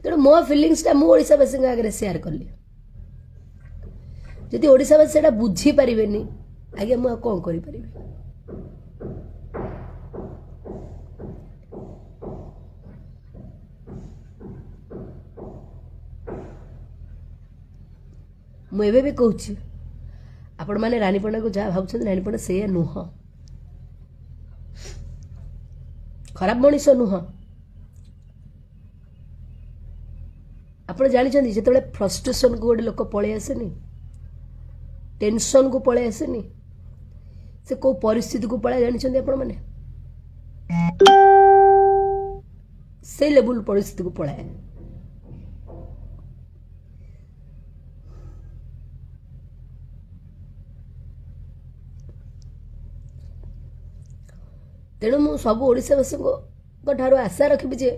ତେଣୁ ମୋ ଫିଲିଙ୍ଗସଟା ମୁଁ ଓଡ଼ିଶାବାସୀଙ୍କ ଆଗରେ ସେୟାର କଲି। ଯଦି ଓଡ଼ିଶାବାସୀ ସେଇଟା ବୁଝିପାରିବେନି ଆଜ୍ଞା, ମୁଁ ଆଉ କ'ଣ କରିପାରିବି? ମୁଁ ଏବେ ବି କହୁଛି, ଆପଣମାନେ ରାନୀ ପଣ୍ଡାକୁ ଯାହା ଭାବୁଛନ୍ତି, ରାନୀ ପଣ୍ଡା ସେଇଆ ନୁହଁ, ଖରାପ ମଣିଷ ନୁହଁ। ଆପଣ ଜାଣିଛନ୍ତି, ଯେତେବେଳେ ଫ୍ରଷ୍ଟ୍ରେସନକୁ ଗୋଟେ ଲୋକ ପଳେଇ ଆସେନି, ଟେନସନକୁ ପଳେଇ ଆସେନି, ସେ କେଉଁ ପରିସ୍ଥିତିକୁ ପଳାଏ ଜାଣିଛନ୍ତି ଆପଣମାନେ? ସେଇ ଲେବୁଲ ପରିସ୍ଥିତିକୁ ପଳାଏ। ତେଣୁ ମୁଁ ସବୁ ଓଡ଼ିଶାବାସୀଙ୍କ ଠାରୁ ଆଶା ରଖିବି ଯେ